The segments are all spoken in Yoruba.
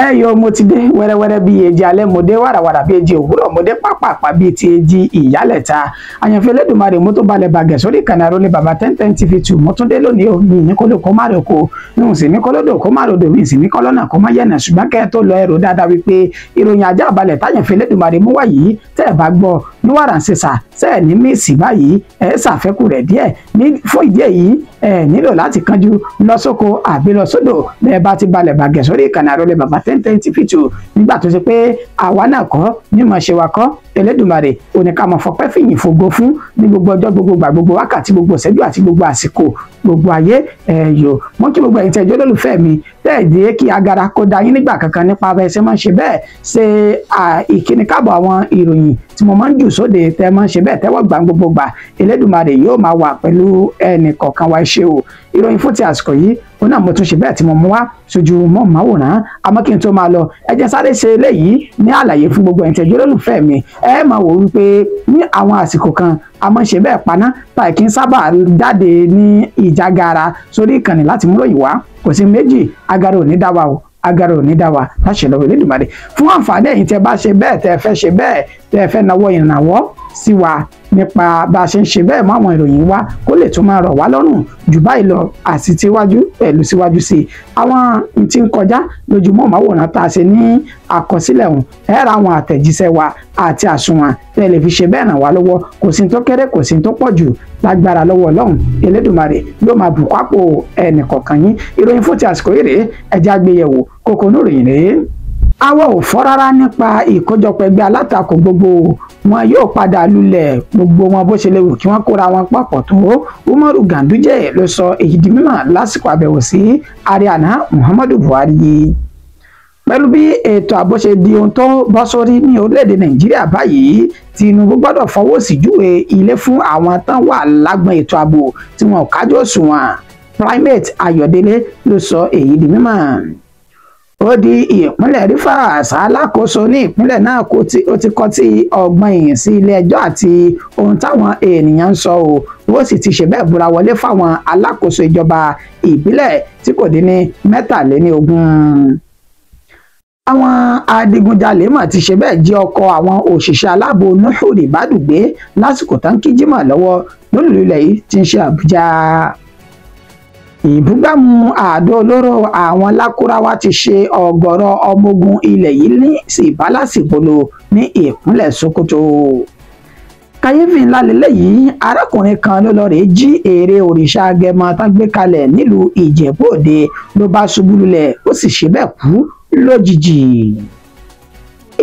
Ẹ yo, mo ti dé wẹ́rẹ́wẹ́rẹ́ bíi èjì alẹ́, mo dé wàràwàrà bíi èjì òwúrọ̀, mo dé pápápá bíi ti èjì ìyálẹ̀ta. Àyànfẹ́ Elédùmarè, mo tó balẹ̀ bàgẹ́ sórí ìkànnì àrólé bàbá 1010 TV 2. Mo tún dé lónìí o. Mi ní kóló kó má roko, mi ò sì ní kólódò kó má rodò, mi sì ní kọ́lọ́nà kó má yẹ̀nà. Ṣùgbọ́n kẹ́ ẹ tó lọ, ẹrù dáadáa wípé ìròyìn ajá balẹ̀ táyànfẹ́ Elédùmarè mú wá yìí, tẹ́ ẹ bá gbọ́ ní wàrà ń ṣèṣà tẹ́ ẹ ní míìsì báyìí, ẹ ṣàfẹ́kù rẹ̀ díẹ̀ ní. Fún ìdí èyí, ẹ nílò láti kánjú lọ sóko àbí lọ sódò bẹ́ẹ̀ bá ti balẹ̀ bàgẹ́ sórí ìkànnì àrólé bàbá 1010 TV 2. Nígbà tó ṣe pé àwa náà kọ́ mímọ̀ ṣe wa kọ́, Elédùmarè oníkàmọ̀ fọpẹ́ fìyìn fògo fún ní gbogbo ọjọ́, gbogbo gbà, gbogbo wákàtí, gbogbo ìṣẹ́jú àti gbogbo àsìkò, gbogbo ayé. Ẹ̀yọ́ mọ́ kí gbogbo ẹ̀yin tẹ́ jẹ́ olólùfẹ́ mi, tẹ́ ẹ̀ dé kí agara kó da yín nígbà kankan nípa bẹ́ẹ̀ ṣe máa ń ṣe bẹ́ẹ̀ ṣe ìkíni káàbọ̀ àwọn ìròyìn tí mo máa ń jù sóde, tẹ́ máa ń ṣe bẹ́ẹ̀ tẹ́wọ́ gbà gbogbo gbà. Elédùmarè yóò máa wà pẹ̀lú ẹnì kọ̀ọ̀kan wa. Ṣe o ìròyìn fún ti àsìkò yìí, òun náà mo tún ṣe bẹ́ẹ̀ tí mo mú wá sójú mọ́ màwòrán. Àmọ́ kí n tó máa lọ, ẹ jẹ́ sáré ṣe eléyìí ní àlàyé fún gbogbo ẹ̀yin tẹ́ jẹ́ olólùfẹ́ mi. Ẹ máa wò wípé ní àwọn àsìkò kan, a máa ń ṣe bẹ́ẹ̀ paná táì kí n sábà jáde ní ìjágara sórí ìkànnì láti mú ròyìn wá. Kò sí méjì, agara ò ní dá wa o, agara ò ní dá wa láṣẹ lọ́wọ́ Elédùmarè. Fún àǹfààní ẹ̀yin tẹ́ bá ṣe bẹ́ẹ̀ tẹ́ fẹ́ ṣe bẹ́ẹ̀ tẹ́ fẹ́ nawọ́ ìrànwọ́ sí wa nípa bá a ṣe ń ṣe bẹ́ẹ̀ mọ́ àwọn ìròyìn wa, kó lè tún máa rọ̀ wá lọ́rùn jù báyìí lọ àti tíwájú pẹ̀lú síwájú sí i, àwọn tí ń kọjá lójúmọ́ máwòrán tá a ṣe ní àkọsílẹ̀ ọ̀hún, ẹ ra àwọn àtẹ̀jíṣẹ́ wa àti àsùnwọ̀n tẹ́ lè fi ṣe bẹ́ẹ̀ ràn wá lọ́wọ́. Kò sí tó kéré, kò sí tó pọ̀ jù. Lágbára lọ́wọ́ Ọlọ́run Elédùmarè, yóò máa bùkún àpò ẹnì kọ̀ọ̀kan yín. Ìròyìn fún ti àsìkò yìí rèé, ẹ jẹ́ á gbé yẹ̀wò. Kókó oníròyìn rèé: àwa ò fọ́ rárá nípa ìkójọpọ̀ ẹgbẹ́ alátakò gbogbo, wọn yóò padà lulẹ̀ gbogbo wọn, bó ṣe lè wù kí wọ́n kóra wọn papọ̀ tó. Umaru Ganduje ló sọ èyí di mímọ̀ lásìkò àbẹ̀wò sí ààrẹ àná Muhammadu Buhari. Pẹ̀lú bí ètò ààbò ṣe di ohun tó bọ́ sórí ní orílẹ̀-èdè Nàìjíríà báyìí, Tinubu gbọ́dọ̀ fọwọ́ sí júwe ilé fún àwọn tán wà lágbọn ètò ààbò tí wọn ò kájú òṣùwọ̀n. Primate Ayọ̀délé ló sọ èyí di mímọ̀. Ó di ìpínlẹ̀ Rivers, alákòóso ní ìpínlẹ̀ náà kò tí ó ti kọ́ tí ọgbọ́n ìyìn sí ilé ẹjọ́ àti ohun táwọn ènìyàn ń sọ o. Ó sì ti ṣe bẹ́ẹ̀ búra wọlé fáwọn alákòóso ìjọba ìbílẹ̀ tí kò dín ní 23. Àwọn adigunjalè mà ti ṣe bẹ́ẹ̀ jí ọkọ̀ àwọn òṣìṣẹ́ aláàbò Nuhu Ribadu gbé lásìkò tán kí jímọ̀ lọ́wọ́ lólùlú ilẹ̀ yìí tí ń ṣe Àbújá. Ìbúgbàmù àdó olóró àwọn Lákúráwá ti ṣe ọ̀gọ̀rọ̀ ọmọ ogun ilẹ̀ yìí ní síbálàsìbolo ní ìpínlẹ̀ Sokoto. Kàyéfì ńlá lélẹ́yìí: arákùnrin kan ló lọ rèé jí ère òrìṣà agẹmọ tán gbé kalẹ̀ nílùú Ìjẹ̀bú Òde, ló bá ṣubú lulẹ̀, ó sì ṣe bẹ́ẹ̀ kú lójijì.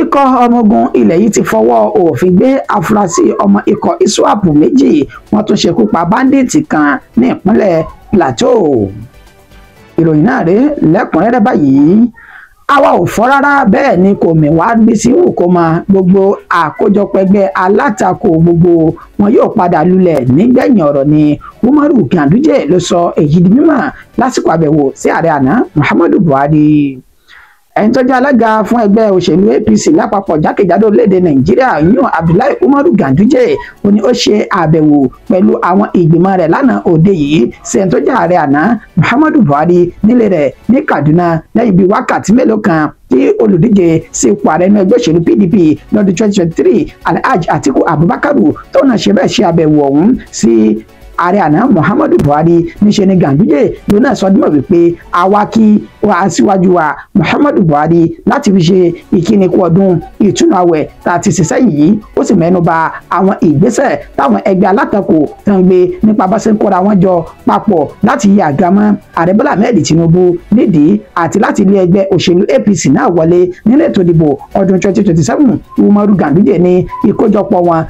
Ikọ̀ ọmọ ogun ilẹ̀ yìí ti fọwọ́ òfin gbé afurasí ọmọ ikọ̀ ISWAP 2, wọ́n tún ṣekú pa báńdíìtì kan ní ìpínlẹ̀ Plateau. Ìròyìn náà rèé lẹ́kùnrẹ́rẹ́ báyìí. Àwa ò fọ́ rárá, bẹ́ẹ̀ ni kò mì wá bí sí wù kó máa. Gbogbo àkójọpọ̀ ẹgbẹ́ alátakò gbogbo wọn yóò padà lulẹ̀ nígbẹ̀yìn ọ̀rọ̀ ni. Umaru Ganduje ló sọ èyí di mímọ̀ lásìkò àbẹ̀wò sí ààrẹ àná Muhammadu Buhari. Ẹni tó jẹ́ alága fún ẹgbẹ́ òṣèlú APC lápapọ̀ jákèjádò orílẹ̀-èdè Nàìjíríà yún, Abdullahi Umaru Ganduje, ó ní ó ṣe àbẹ̀wò pẹ̀lú àwọn ìgbìmọ̀ rẹ̀ lánàá òde yìí sí ẹni tó jẹ́ ààrẹ àná Muhammadu Buhari nílé rẹ̀ ní Kaduna, lẹ́yìn bíi wákàtí mélòó kan tí olùdíje sí ipò ààrẹ inú ẹgbẹ́ òṣèlú PDP lọ́dún 2023, Alhaji Atiku Abubakar, tó náà ṣe bẹ́ẹ̀ ṣe àbẹ̀wò ọ̀hún sí ààrẹ àná Muhammadu Buhari. Níṣẹ́ ni Ganduje ló náà sọ dímọ̀ wípé àwa kí wa aṣíwájú wa Muhammadu Buhari láti fi ṣe ìkíni kú ọdún ìtúnu àwẹ̀ tá a ti ṣe sẹ́yìn yìí. Ó sì mẹ́nu bà àwọn ìgbésẹ̀ táwọn ẹgbẹ́ alátakò tán gbé nípa bá ṣe ń kóra wọn jọ papọ̀ láti yí àga mọ́ ààrẹ Bọ́lá Ahmed Tinubu nídìí àti láti ilé ẹgbẹ́ òṣèlú APC náà wọlé nínú ètò ìdìbò ọdún 2027. Umaru Ganduje ní ìkójọpọ̀ wọn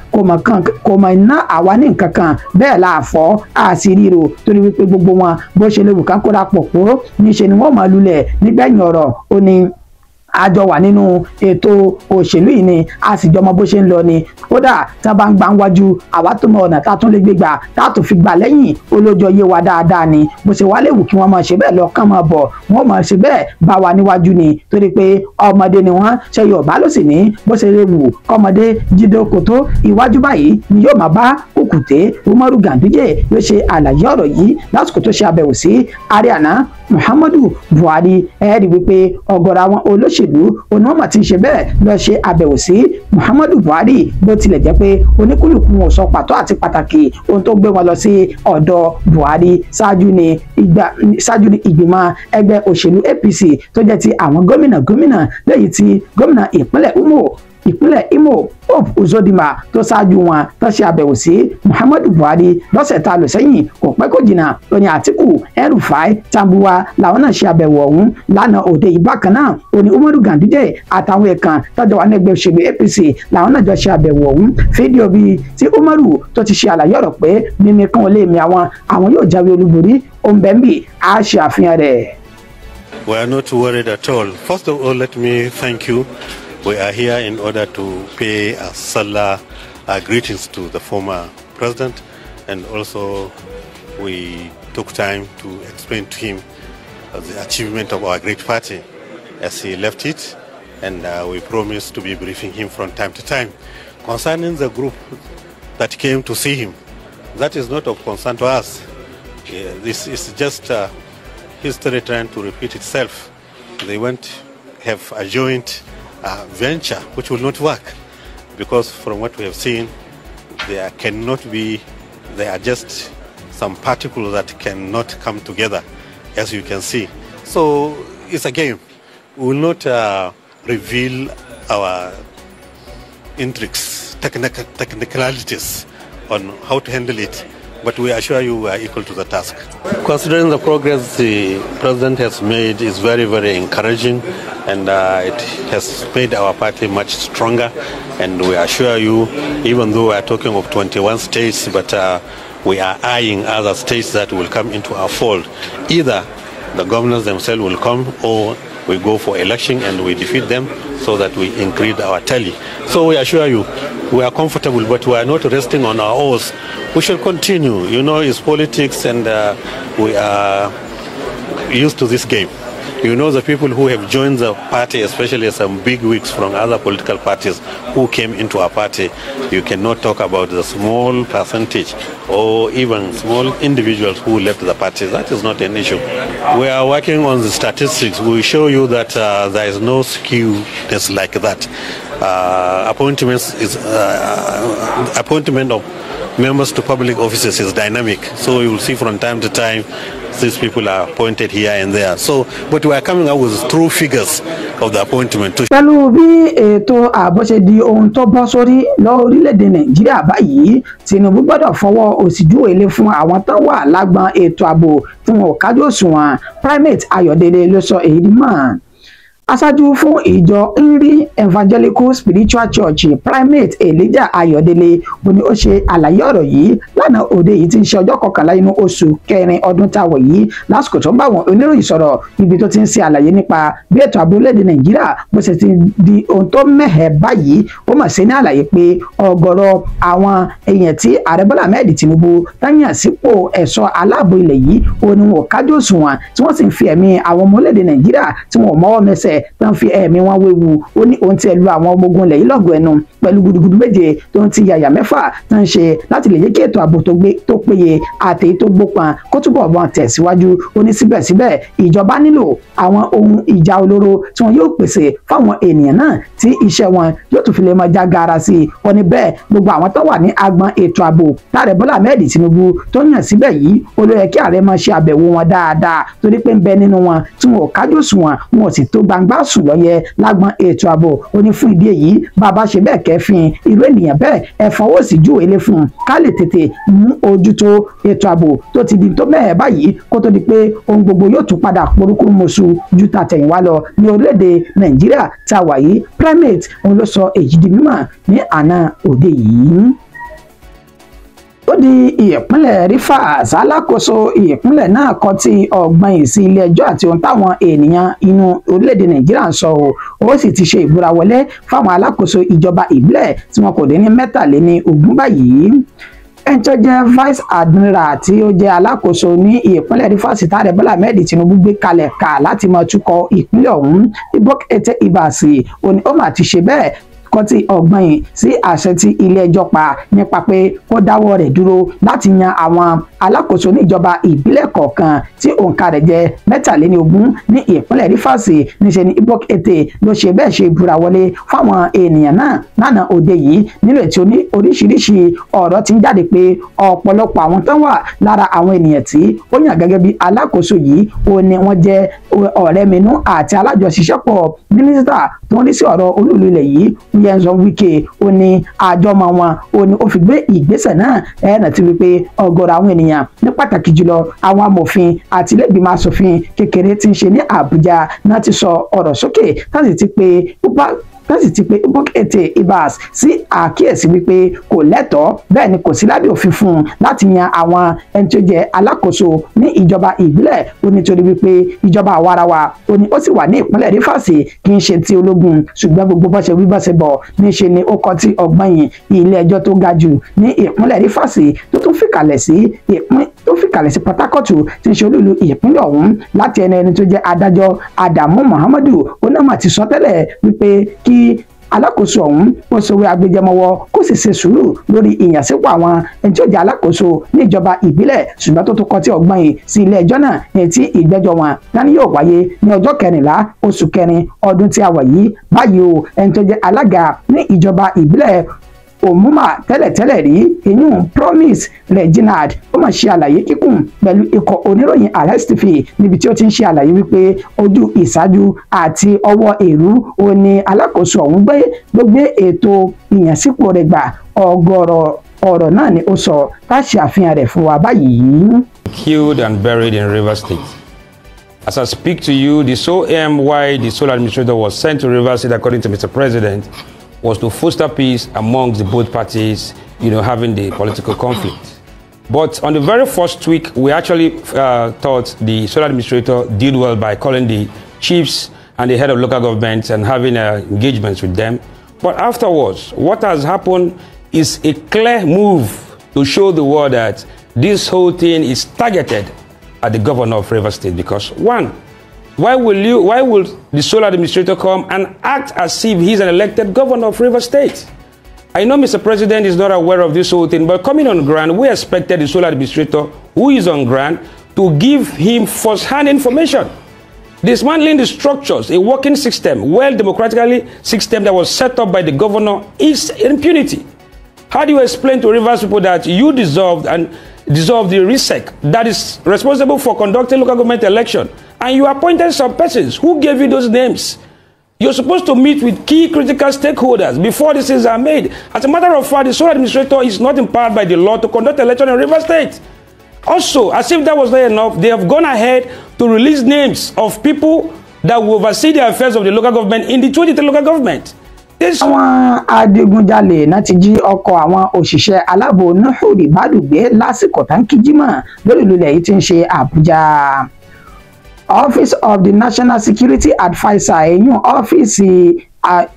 kò mọ̀ ná àwa ní nǹkan kan, bẹ́ẹ̀ la fọ́ àṣírí torí wípé gbogbo wọn, bó ṣe lè wù ká kóra pọ̀ pọ̀, níṣe ni wọ́n máa lulẹ̀ nígbẹ̀yìn ọ̀rọ̀. Ó ní àjọ wà nínú ètò òṣèlú yìí ni, a sì jọ mọ bó ṣe ń lọ ni. Kódà tí wọn bá ń gbà ń wájú, àwa tó mọ ọ̀nà tá a tún lè gbé gbà tá a tún fi gbà lẹ́yìn olójó yé wa dáadáa ni. Bó ṣe wá léwu kí wọ́n máa ṣe bẹ́ẹ̀ lọ, kán máa bọ̀, wọ́n máa ṣe bẹ́ẹ̀ bá wa níwájú ni, torí pé ọmọdé ni wọ́n ṣe. Yorùbá ló sì ní bó ṣe léwu kọ́mọdé jíde kòtó iwájú báyìí ni yóò máa bá kùkùté. Umaru Ganduje ló ṣe àlàyé ọ̀rọ̀ yìí lásìkò tó ṣe àbẹ̀wò sí ààrẹ àná Muhammadu Buhari. Ẹ̀ẹ́dì wípé ọ̀gọ̀rọ̀ àwọn olóṣèlú olóṣèlú òní wọ́n mà ti ń ṣe bẹ́ẹ̀ lọ ṣe àbẹ̀wò sí Muhammadu Buhari. Bó tilẹ̀ jẹ́ pé oníkúlùkù wọn sọ pàtó àti pàtàkì ohun tó gbé wọn lọ sí ọ̀dọ̀ Buhari. Ṣáájú ni ìgbìmọ̀ ẹgbẹ́ òṣèlú APC tó jẹ́ ti àwọn gómìnà lẹ́yìn tí gómìnà ìpínlẹ̀ Imo Hope Uzodinma tó ṣáájú wọn tó ṣe àbẹ̀wò sí Muhammadu Buhari lọ́sẹ̀ tá a lò sẹ́yìn. Kò pẹ́ kò jìnnà lóní Àtíkù, El-Rufai, Tambuwa làwọn náà ṣe àbẹ̀wò ọ̀hún lánàá òde yìí. Bákan náà òní Umaru Ganduje àtàwọn ẹ̀kan tọ́jọ́ wà ní ẹgbẹ́ òṣèlú APC làwọn náà jọ ṣe àbẹ̀wò ọ̀hún. Fídíò bíi tí Umaru tó ti ṣe àlàyé ọ̀rọ̀ pé mímí kan ò lè mi àwọn yóò jáwé olúborí òǹbẹ̀ǹbì á ṣe àfihàn rẹ̀. We are not worried at all. First of all, let me thank you. We are here in order to pay a Salah greetings to the former president, and also we took time to explain to him the achievement of our great party as he left it, and we promised to be briefing him from time to time. Concerning the group that came to see him, that is not of concern to us. This is just history trying to repeat itself. They went have a joint venture which will not work, because from what we have seen, there cannot be, there are just some particles that cannot come together, as you can see. So it's a game. We will not reveal our intrigues, technicalities on how to handle it, but we assure you we are equal to the task. Considering the progress the president has made is very, very encouraging, and it has made our party much stronger. And we assure you, even though we are talking of 21 states, but we are eyeing other states that will come into our fold. Either the governors themselves will come, or we go for election and we defeat them so that we increase our tally. So we assure you, we are comfortable, but we are not resting on our oars. We shall continue. You know, it's politics, and we are used to this game. You know, the people who have joined the party, especially some big wigs from other political parties who came into our party, you cannot talk about the small percentage or even small individuals who left the party. That is not an issue. We are working on the statistics. We show you that there is no skewness like that. Appointment of members to public offices is dynamic, so you will see from time to time these people are appointed here and there. So, but we are coming up with true figures of the appointment. Pẹ̀lú bí ètò ààbò ṣe di ohun tó bọ́ sórí lórílẹ̀‐èdè Nàìjíríà báyìí, Tinubu gbọ́dọ̀ fọwọ́ òsì júwe ilé fún àwọn tó wà lágbọn ètò ààbò tí wọn ò kájú òṣùwọ̀n. Primate Ayọ̀délé ló sọ èyí mọ́. Aṣáájú fún ìjọ Nri Evangelical Spiritual Church, Primate Elijah Ayọ̀délé, ó ní ó ṣe àlàyé ọ̀rọ̀ yìí lánàá òde yìí tí ń ṣe ọjọ́ kọkànlá inú oṣù kẹrin ọdún tá a wọ̀ yìí, lásìkò tó ń bá àwọn oníròyìn sọ̀rọ̀ ibi tó ti ń ṣe àlàyé nípa bí ètò ààbò orílẹ̀-èdè Nàìjíríà bó ṣe ti di ohun tó mẹ́hẹ̀ báyìí. Ó mà ṣe ní àlàyé pé ọ̀gọ̀rọ̀ àwọn èèyàn tí Ààrẹ Bọ́lá Ahmed Tinubu tányàn sípò ẹ̀ṣọ́ aláàbò ilẹ̀ yìí ó ní wọn kájú òṣùwọ̀n, tí wọ́n sì ń fi ẹ̀mí àwọn ọmọ orílẹ̀-èdè Nàìjíríà tí wọn ò mọ́wọ́ mẹsẹ̀ tán fi ẹ̀mí wọn wéwu. Ó ní ohun tí ẹ lu àwọn ọmọ ogun ilẹ̀ yìí lọ́gọ̀ ẹnu pẹ̀lú gudugudu méje tó ń ti yàyà mẹ́fà tó ń ṣe láti lè jẹ́ kí ètò ààbò tó péye àti èyí tó gbópọn kó túbọ̀ bọ́n tẹ̀síwájú. Ó ní síbẹ̀síbẹ̀ ìjọba nílò àwọn ohun ìjà olóró tí wọn yóò pèsè fáwọn ènìyàn náà tí iṣẹ́ wọn yóò tún fi lè máa já gaara sí i. Ó ní bẹ́ẹ̀ gbogbo àwọn tó wà ní agbọn ètò ààbò láàrẹ Bọ́lá Ahmed Tinubu tó yàn síbẹ̀ yìí, ó ló yẹ kí ààrẹ máa ṣe àbẹ̀wò wọn dáadáa, torí pé ń bẹ nínú wọn tí wọn ò kájú òṣùwọ̀n, wọn ò sì tó gbangba sùn lọ́yẹ lágbọn ètò ààbò. Ó ní fún ìdí èyí bàbá ṣe bẹ́ẹ̀ kẹfìn irú ènìyàn bẹ́ẹ̀ ẹ fọwọ́ sí júwe ilé fún un ká lè tètè mú ojútó ètò ààbò tó ti di tó mẹ́ẹ̀ báyìí, kó tó di pé ohun gbogbo yóò tún padà porúkú mọ̀ṣù ju tàtẹ̀yìnwá lọ ní orílẹ̀-èdè Nàìjíríà tá a wà yìí. Primate òun ló sọ èyí di mímọ̀ ní àná òde yìí. Ó di ìpínlẹ̀ Rivers, alákòóso ìpínlẹ̀ náà kọ tí ọgbọ́n ìsí ilé ẹjọ́ àti ohun táwọn ènìyàn inú orílẹ̀-èdè Nàìjíríà ń sọ o. Ó sì ti ṣe ìbúra wọlé fáwọn alákòóso ìjọba ìbílẹ̀ tí wọn kò dín ní 23 báyìí. Ẹni tó jẹ́ vice admiral tí ó jẹ́ alákòóso ní ìpínlẹ̀ Rivers tààrẹ Bọ́lá Ahmed Tinubu gbé kalẹ̀ ká láti máa tukọ̀ ìpínlẹ̀ ọ̀hún, Ibok Ete Ibasi, òní ó mà ti ṣe bẹ́ẹ̀ kọtí ọgbọ́n yìí sí àṣẹ tí ilé ẹjọ́ pa nípa pé kó dáwọ́ rẹ̀ dúró láti yan àwọn alákòóso níjọba ìbílẹ̀ kọ̀ọ̀kan tí òǹkà rẹ̀ jẹ́ 23 ní ìpínlẹ̀ Rivers. Níṣe ni Ibok Ete ló ṣe bẹ́ẹ̀ ṣe ìbúra wọlé fáwọn ènìyàn náà lánàá òde yìí, nínú ètò ní oríṣiríṣi ọ̀rọ̀ tí ń jáde pé ọ̀pọ̀lọpọ̀ àwọn tán wà lára àwọn ènìyàn tí ó yàn gẹ́gẹ́ bí alákòóso yìí ó ní wọ́n jẹ́ ọ̀rẹ́ minú àti alájọṣiṣẹ́pọ̀ mínísítà tó ń rí sí ọ̀rọ̀ olúùlú ilẹ̀ yìí Nyesom Wike. Ó ní àjọmọ̀ wọn ó ní ó fi gbé ìgbésẹ̀ náà ẹ̀ẹ́nà ti wípé ọ̀gọ̀rọ̀ àwọn ènìyàn ní pàtàkì jùlọ àwọn amòfin àti ilé-ìgbìmọ̀ asòfin kékeré tí ń ṣe ní Àbújá náà ti sọ ọ̀rọ̀ sókè táti ti pé Ibok Ete Ibas sí àkíyèsí wípé kò lẹ́tọ̀ọ́, bẹ́ẹ̀ ni kò sí lábẹ́ òfin fún un láti yan àwọn ẹni tó jẹ́ alákòóso ní ìjọba ìbílẹ̀. Ó nítorí wípé ìjọba àwarawa ó ní ó sì wà ní ìpínlẹ̀ Rivers kì í ṣe ti ológun, ṣùgbọ́n gbogbo bó ṣe wí bó ṣe bọ̀ níṣe ni ó kọ tí ọgbọ́n yìí ilé ẹjọ́ tó ga jù ní ìpínlẹ̀ Rivers tó tún fìkàlẹ̀ sí Port Harcourt tí ń ṣe olúìlú ìpínlẹ̀ ọ̀hún láti ẹni ẹni tó jẹ́ adájọ́ Adamu Muhammadu onámà ti sọ tẹ́lẹ̀ wípé kí alákòóso ọ̀hún ó sọwé agbẹjẹmọwọ kó sì ṣe sùúrù lórí ìyànsípò àwọn ẹni tí ó jẹ́ alákòóso níjọba ìbílẹ̀, ṣùgbọ́n tó tún kọtí ọgbọ́n yìí sí ilé ẹjọ́ náà ní tí ìgbẹ́jọ́ wọn dání yóò wáyé ní ọjọ́ 14 oṣù kẹrin ọdún tí a wà yìí. Báyìí o, ẹni tó jẹ́ alága ní ìjọba ìbílẹ̀ Òmùmà tẹ́lẹ̀tẹ́lẹ̀ rí ìyún Promise Reginald ó mà ṣe àlàyé kíkún pẹ̀lú ikọ̀ oníròyìn Arise TV níbi tí ó ti ń ṣe àlàyé wípé ojú ìṣáájú àti ọwọ́ èrú ó ní alákòóso ọ̀hún gbé gbogbo ètò ìyànsípò rẹ̀ gbà. Ọ̀gọ̀rọ̀ ọ̀rọ̀ náà ni ó sọ tá ṣe àfihàn rẹ̀ fún wa báyìí. Killed and buried in Rivers State. As I speak to you, the sole aim why the sole administrator was sent to Rivers State, according to Mr. President, was to foster peace amongst the both parties, you know, having the political conflict. But on the very first week, we actually thought the sole administrator did well by calling the chiefs and the head of local governments and having engagements with them. But afterwards, what has happened is a clear move to show the world that this whole thing is targeted at the governor of Rivers State. Because one, why will the sole administrator come and act as if he's an elected governor of Rivers State? I know Mr. President is not aware of this whole thing, but coming on ground, we expected the sole administrator who is on ground to give him first-hand information. Dismantling the structures, a working system, well democratically system that was set up by the governor is impunity. How do you explain to Rivers people that you dissolved the RISEC that is responsible for conducting local government election, and you appointed some persons who gave you those names? You're supposed to meet with key critical stakeholders before these things are made. As a matter of fact, the sole administrator is not empowered by the law to conduct election in Rivers State. Also, as if that was not enough, they have gone ahead to release names of people that will oversee the affairs of the local government in the 23 local government. Àwọn adigunjalè náà ti jí ọkọ̀ àwọn òṣìṣẹ́ aláàbò Nuhu Ribadu gbé lásìkò tán kí jímọ̀ lórí ìlú ilẹ̀ yìí tí ń ṣe Àbújá. Office of the National Security Adviser, ẹ̀yún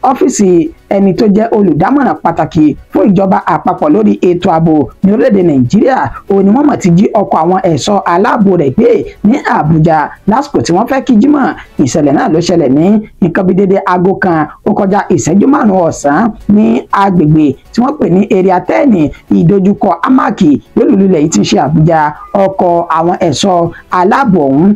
ọ́fíìsì ẹni tó jẹ́ olùdámọ̀ràn pàtàkì fún ìjọba àpapọ̀ lórí ètò ààbò ní orílẹ̀-èdè Nàìjíríà, òun ni wọ́n mọ̀ ti jí ọkọ̀ àwọn ẹ̀ṣọ́ aláàbò rẹ̀ gbé ní Àbújá lásìkò tí wọ́n fẹ́ kí jímọ̀. Ìṣẹ̀lẹ̀ náà ló ṣẹlẹ̀ ní nǹkan bíi dédé 1:05 ọ̀sán ní agbègbè tí wọ́n pè ní Area 10 ìdojúkọ Amaki lólùlù ilẹ̀ yìí ti ń ṣe Àbújá. Ọkọ̀ àwọn ẹ̀ṣọ́ aláàbò ọ̀hún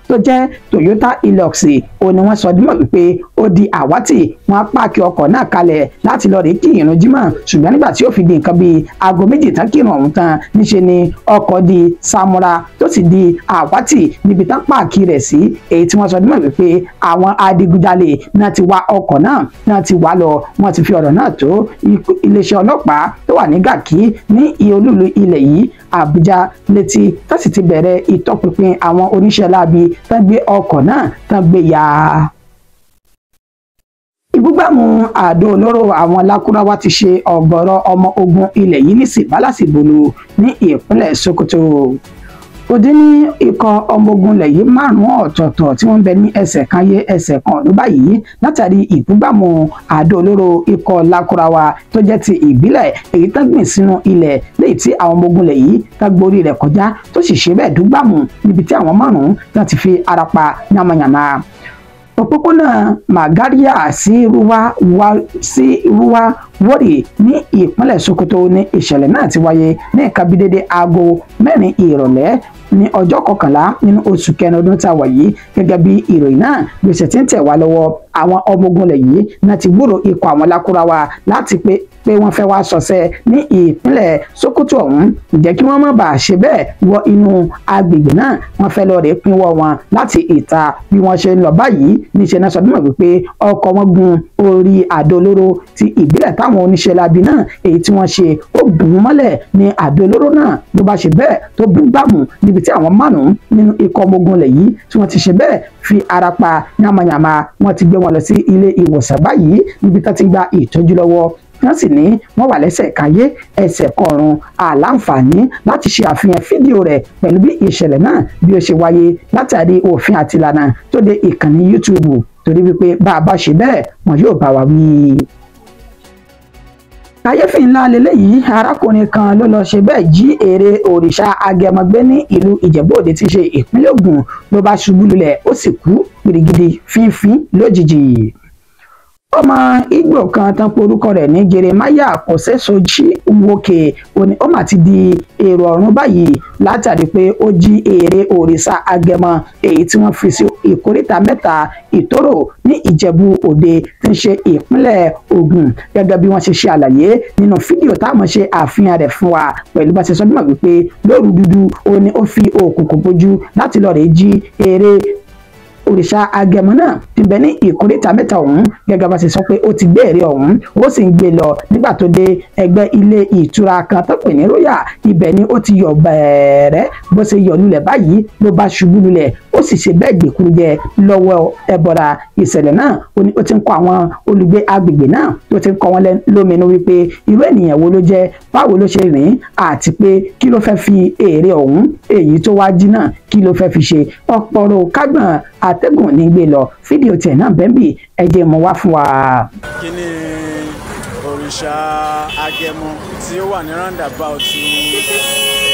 tó jẹ́ Toyota Hilux òun ni wọ́n sọ dímọ̀ wípé ó di àwátì. Wọ́n á páàkì ọkọ̀ náà kalẹ̀ láti lọ rí kí ìrun jímọ̀, ṣùgbọ́n nígbà tí ó fi di nǹkan bíi 2:00 tán kírun ọ̀hún tán, níṣe ni ọkọ̀ di samura tó sì di àwátì níbi tán páàkì rẹ̀ sí, èyí tí wọ́n sọ dímọ̀ wípé àwọn adigunjalè náà ti wa ọkọ̀ náà ti wá lọ. Wọ́n ti fi ọ̀rọ̀ náà tó iléeṣẹ́ ọlọ́pàá tó wà ní Gàkí ní olúìlú ilẹ̀ yìí Àbújá létí, tó sì ti bẹ̀rẹ̀ ìtọpinpin àwọn oníṣẹ́ láabi tán gbé ọkọ̀ náà tán gbé ya. Ìbúgbàmù àdó olóró àwọn Lakurawa ti ṣe ọ̀gọ̀rọ̀ ọmọ ogun ilẹ̀ yìí ní sìbálàsìbòlò ní ìpínlẹ̀ Sokoto. Ó dín ní ikọ̀ ọmọ ogun ilẹ̀ yìí 5 ọ̀tọ̀ọ̀tọ̀ tí wọ́n ń bẹ ní ẹsẹ̀ kan yé ẹsẹ̀ kan ló báyìí látàrí ìbúgbàmù àdó olóró ikọ̀ Lakurawa tó jẹ́ ti ìbílẹ̀ èyí tán gbìn sínú ilẹ̀ léyìí tí àwọn ọmọ ogun ilẹ̀ yìí tán gborí rẹ̀ kọjá tó sì ṣe bẹ́ẹ̀ dúgbàmù níbi tí àwọn 5 tán ti fi ara pa yamayama. Òpópónà Magaria sí Ruwa Wọ́rì ní ìpínlẹ̀ Sokoto ní ìṣẹ̀lẹ̀ náà ti wáyé ní nǹkan bíi dédé aago 4 ìrọ̀lẹ́ ní ọjọ́ kọkànlá nínú oṣù kẹrin ọdún tá a wà yìí. Gẹ́gẹ́ bí ìròyìn náà gbèsè tí ń tẹ̀ wá lọ́wọ́, àwọn ọmọ ogun ilẹ̀ yìí náà ti gbúrò ikọ̀ àwọn Lakurawa láti pé wọ́n fẹ́ wá ṣọṣẹ́ ní ìpínlẹ̀ Sokoto ọ̀hún. Ǹjẹ́ kí wọ́n má bàa ṣe bẹ́ẹ̀ wọ inú agbègbè náà, wọ́n fẹ́ lọ rèé pínwọ́ wọn láti ìta. Bí wọ́n ṣe ń lọ báyìí níṣẹ́ náà sọdúnmọ̀ wípé ọkọ̀ wọn gun orí àdó olóró ti ìbílẹ̀ táwọn oníṣẹ́ labi náà èyí tí wọ́n ṣe ó bù ú mọ́lẹ̀ ní àdó olóró náà ló bá ṣe bẹ́ẹ̀ tó bú gbàmù níbi tí àwọn márùn-ún nínú ikọ̀ ọmọ ogun ilẹ̀ yìí tí wọ́n ti ṣe bẹ́ẹ̀ fi ara pa yamayama. Wọ́n ti gbé wọn lọ sí ilé ìwòsàn báyìí níbi tó ti gba ìtọ́jú lọ́wọ́. Wọ́n sì ní wọ́n wà lẹ́sẹ̀ káyé ẹsẹ̀ kọrùn àlàǹfààní láti ṣe àfihàn fídíò rẹ̀ pẹ̀lú bí ìṣẹ̀lẹ̀ náà bí ó ṣe wáyé látàrí òfin àti ìlànà tó de ìkànnì YouTube, torí wípé bá a bá ṣe bẹ́ẹ̀ wọn yóò bá wa wí. Kàyéfì ńlá leléyìí, arákùnrin kan ló lọ ṣe bẹ́ẹ̀ jí ère òrìṣà agẹmọgbé ní ìlú Ìjẹ̀bú-Òde tí í ṣe ìpínlẹ̀ Ògùn, ló bá ṣubú lulẹ̀ ó sì kú gidigidi fínfín lójijì. Ọmọ Ìgbò kan tán porúkọ rẹ̀ ní Jeremiah Kòsẹ́sọjí Nwoke ó mà ti di èrò ọ̀run báyìí látàrí pé ó jí ère òrìṣà agẹmọ èyí tí wọ́n fi sí ìkóríta mẹ́ta Ìtòrò ní Ìjẹ̀bú Òde tí ń ṣe ìpínlẹ̀ Ògùn. Gẹ́gẹ́ bí wọ́n ṣe ṣe àlàyé nínú fídíò táwọn ṣe àfihàn rẹ̀ fún wa pẹ̀lú bá ṣe sọ bímọ wípé lóru dúdú ó ní ó fi òkùnkùn bójú láti lọ rèé jí ère òrìṣà agẹmọ náà ti bẹ ní ìkóríta mẹ́ta ọ̀hún. Gẹ́gẹ́ bá ṣe sọ pé ó ti gbé ère ọ̀hún ó sì ń gbé lọ nígbà tó dé ẹgbẹ́ ilé ìtura kan tó pè ní Royal, ibẹ̀ ni ó ti yọ̀ bẹ̀rẹ̀. Bó ṣe yọ̀ lulẹ̀ báyìí ló bá ṣubú lulẹ̀ ó sì ṣe bẹ́ẹ̀ gbèkúrú jẹ lọ́wọ́ ẹbọra. Ìṣẹ̀lẹ̀ náà ó ní ó ti ń kọ́ àwọn olùgbé agbègbè náà tó ti ń kọ́ wọn lóminú wípé irú ènìyàn wo ló jẹ́, báwo ló ṣe rìn, àti pé kí ló fẹ́ fi ère ọ̀hún èyí tó wá jí náà kí ló fẹ́ fi ṣe. Ọ̀pọ̀rọ̀ kágbọ̀n àtẹ̀gùn ní gbé lọ. Fídíò tiẹ̀ náà bẹ́ẹ̀ bí ẹ jẹ́ mú wá fún wa. Kí ni òrìṣà agẹmọ tí ó wà ní roundabout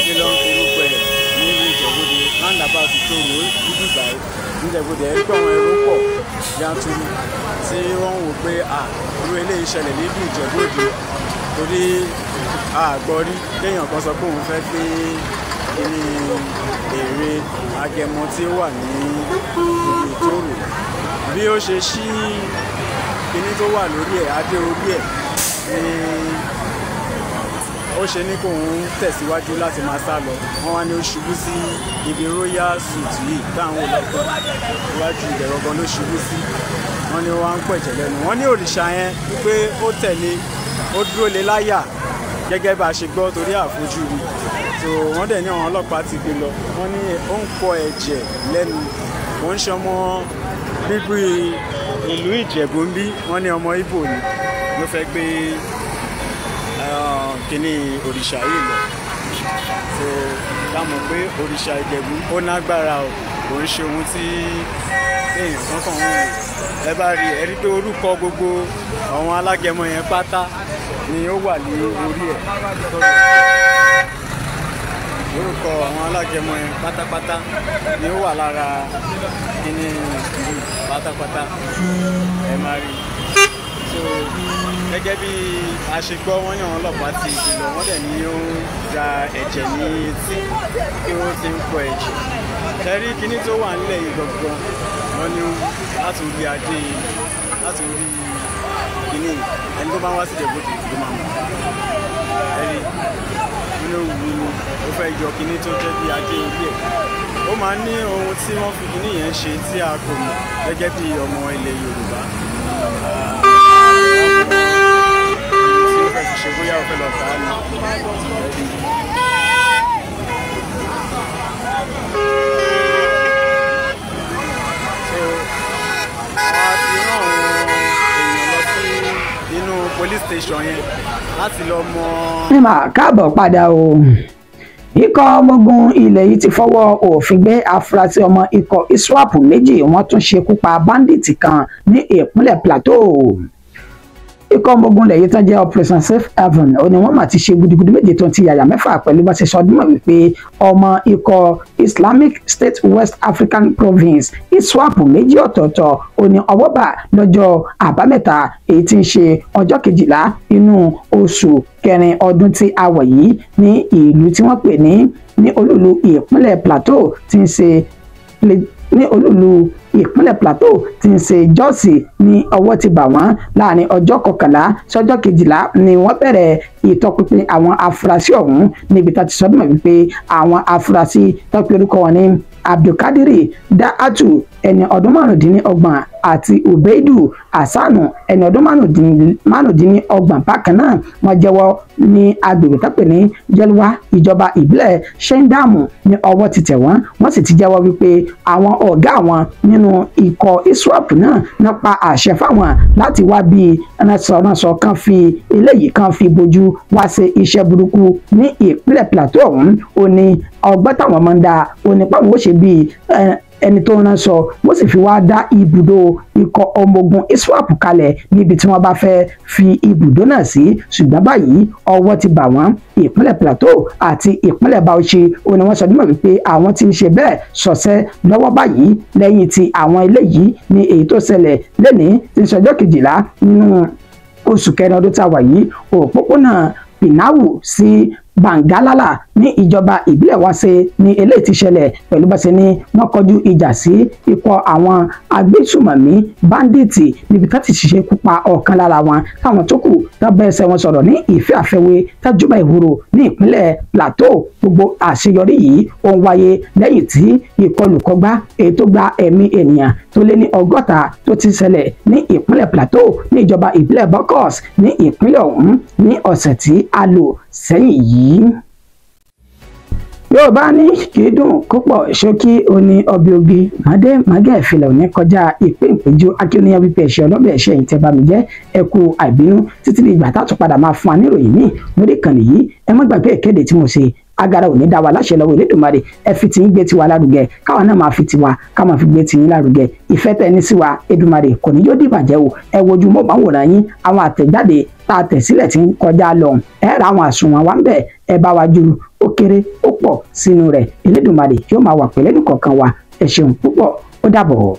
kí ló ń forúkọ ẹ̀ nílùú Ìjẹ̀bú-Òde, roundabout Ìtòrò bíbí báyìí níjẹ̀bú-Òde. Ẹ gbọ́ àwọn èrò pọ̀ yanturu tí wọ́n ń wò pé à irú eléyìí ṣẹlẹ̀ nílùú Ìjẹ̀bú-Òde, torí àgbọ̀rí kéèyàn kan sọ pé òun fẹ́ gbé kíní ère agẹmọ tí ó wà ní ìlú Ìtòrò. Bí ó ṣe ṣí kíní tó wà lórí ẹ̀, adé orí ẹ̀, ni ó ṣe ní kóun tẹ̀síwájú láti máa sá lọ. Wọ́n wá ní ó ṣubú sí ibi Royal Suite yìí táwọn olùkọ́ iwájú ibẹ̀ gangan ló ṣubú sí. Wọ́n ní ó wá ń pẹ̀jẹ̀ lẹ́nu. Wọ́n ní òrìṣà yẹn pé ó tẹ̀lé, ó dúró lé láyà gẹ́gẹ́ bá a ṣe gbọ́ torí àfojúrí. So wọ́n dẹ̀ ní àwọn ọlọ́pàá ti gbé lọ. Wọ́n ní ó ń pọ ẹ̀jẹ̀ lẹ́nu. Wọ́n ń ṣọmọ bíbí ìlú Ìjẹ̀bú ń bí. Wọ́n ní ọmọ Ìgbò ni ló fẹ́ gbé kíní òrìṣà yìí lọ. So ká mọ̀ pé òrìṣà Ìjẹ̀bú ó nágbára o, kò ń ṣe ohun tí èèyàn kankan ń wò. Ẹ bá rí ẹ rí pé orúkọ gbogbo àwọn alágẹmọ yẹn pátá ni ó wà ní orí ẹ̀. Orúkọ àwọn alágẹmọ yẹn pátápátá ni ó wà lára kíní ìlú pátápátá. Ẹ máa rí. So gẹ́gẹ́ bí a ṣe gbọ́, wọ́n ní àwọn ọlọ́pàá ti ìlọ, wọ́n dẹ̀ ní ó ń da ẹ̀jẹ̀ ní etí kí ó ti ń pọ ẹ̀jẹ̀. Ṣẹ́rí kíní tó wà nílẹ̀ yìí gangan wọ́n ní láti orí adé, láti orí kíní ẹni tó bá ń wá sí Ìjẹ̀bú-Òde ló máa mọ̀. Ẹ̀rí nínú òwú ni ó fẹ́ yọ kíní tó jẹ́ bí adé orí ẹ̀. Ó máa ní ohun tí wọ́n fi kíní yẹn ṣe tí a kò mọ̀ gẹ́gẹ́ bí ọmọ ilẹ̀ Yorùbá. Tí ó fẹ́ fi ṣe bóyá ó fẹ́ lọ tà á ni. So a ti rán àwọn èèyàn lọ sí inú police station yẹn láti lọ mọ. Ẹ máa káàbọ̀ padà o. Ikọ̀ ọmọ ogun ilẹ̀ yìí ti fọwọ́ òfin gbé afurasí ọmọ ikọ̀ ISWAP méjì, wọ́n tún ṣekú pa báńdíìtì kan ní ìpínlẹ̀ Plateau. Ikọ̀ ọmọ ogun lẹ́yìn tán jẹ́ Operation Safe Haven ó ní wọ́n mà ti ṣe gudugudu méje tó ń ti yàyà mẹ́fà pẹ̀lú bá ṣe sọ ọdún mọ̀ wípé ọmọ ikọ̀ Islamic State West African Province ISWAP méjì ọ̀tọ̀ọ̀tọ̀ ó ní ọwọ́ bà lọ́jọ́ àbámẹ́ta èyí tí ń ṣe ọjọ́ kejìlá inú oṣù kẹrin ọdún tí a wọ̀ yìí ní ìlú tí wọ́n pè ní olúùlú ìpínlẹ̀ Plateau tí ń ṣe ní olúùlú ìpínlẹ̀ Plateau tí ń ṣe Jọ́ọ̀sì ní ọwọ́ ti bà wọ́n láàrin ọjọ́ kọkànlá sọ́jọ́ kejìlá ni wọ́n bẹ̀rẹ̀ ìtọpinpin àwọn afurasí ọ̀hún níbi tá a ti sọ mọ̀ wípé àwọn afurasí tọ́pẹ́ orúkọ wọn ní Abdulkadiri Da'atu ẹni ọdún 25 àti Ubeidu Hassanu ẹni ọdún 25 bákan náà wọ́n jẹ́wọ́ ní agbègbè tápè ní Yelwa ìjọba ìbílẹ̀ Shendamu ní ọwọ́ ti tẹ̀ wọ́n. Wọ́n sì ti jẹ́wọ́ wípé àwọn ọ̀gá àwọn nínú ikọ̀ ISWAP náà nípa àṣẹ fáwọn láti wá bí ránṣọránṣọ kan fi eléyìí kan fi bojú wá ṣe iṣẹ́ burúkú ní ìpínlẹ̀ Plateau ọ̀hún. Ó ní ọgbọ́n táwọn máa ń da ó ní páwọn ó ṣe bíi ẹni tó ránṣọ wọ́n sì fi wá dá ibùdó ikọ̀ ọmọ ogun ISWAP kalẹ̀ níbi tí wọ́n bá fẹ́ fi ibùdó náà sí. Ṣùgbọ́n báyìí ọwọ́ ti bà wọ́n. Ìpínlẹ̀ Plateau àti ìpínlẹ̀ Bauchi ó ní wọ́n sọ nímọ̀ wípé àwọn tí ń ṣe bẹ́ẹ̀ ṣọ̀ṣẹ́ lọ́wọ́ báyìí lẹ́yìn tí àwọn eléyìí ní èyí tó ṣẹlẹ̀ lẹ́nìí tí ń ṣọjọ́ kejìlá nínú oṣù kẹrin ọdún tá a wà yìí òpópónà Pinawu sí Bangalala ní ìjọba ìbílẹ̀ Wase ní eléyìí ti ṣẹlẹ̀ pẹ̀lú bá ṣe ní wọ́n kọjú ìjà sí ikọ̀ àwọn agbésùmọ̀mí báńdíìtì níbi tá ti ṣiṣẹ́ kú pa ọ̀kan lára wọn táwọn tó kù tábẹ́ ẹsẹ̀ wọn sọ̀rọ̀ ní ìfẹ́ àfẹ́wé tájúbà ìhòòrò ní ìpínlẹ̀ Plateau. Gbogbo àṣeyọrí yìí ó ń wáyé lẹ́yìn tí ìkọlù kọgbá èyí tó gba ẹ̀mí ènìyàn tó lé ní 60 tó ti ṣẹlẹ̀ ní ìpínlẹ̀ Plateau ní ìjọba ìbílẹ̀ Bokos ní ìpínlẹ̀ ọ̀hún ní ọ̀sẹ̀ tí a lò sẹ́yìn yìí. Yorùbá ní kì í dùn púpọ̀ ṣókí oní ọbẹ̀ ogi màdé màgẹ́ ìfilẹ̀ òní kọjá ìpín ìpéjú akíníyàn wípé ẹ̀ṣẹ̀ ọlọ́bẹ̀ ẹ̀ṣẹ̀ yìí tẹ́ bá mi jẹ́ ẹ kú àìbínú títí di ìgbà tá a tún padà máa fún wa níròyìn míì lórí ìkànnì yìí. Ẹ má gbàgbé ìkéde tí mo ṣe agara òní dá wa láṣẹ lọ́wọ́ Elédùmarè. Ẹ fi tiyín gbé tiwa lárugẹ káwa náà máa fi tiwa ká máa fi gbé tiyín lárugẹ. Ìfẹ́ tẹ́ ní sí wa Èdùmarè kò ní yóò dìbàjẹ́ o. Ẹ wojú mọ́bàwòrán yín àwọn àtẹ̀jáde tá a tẹ̀ sílẹ̀ tí ń kọjá lọ ẹ ra àwọn àsùnwọ̀n wa ń bẹ̀ ẹ bá wa ju ó kéré ó pọ̀ sínú rẹ̀. Elédùmarè yóò máa wà pẹ̀lú ẹnìkọ̀ọ̀kan wa. Ẹ ṣeun púpọ̀, ó dàbọ̀.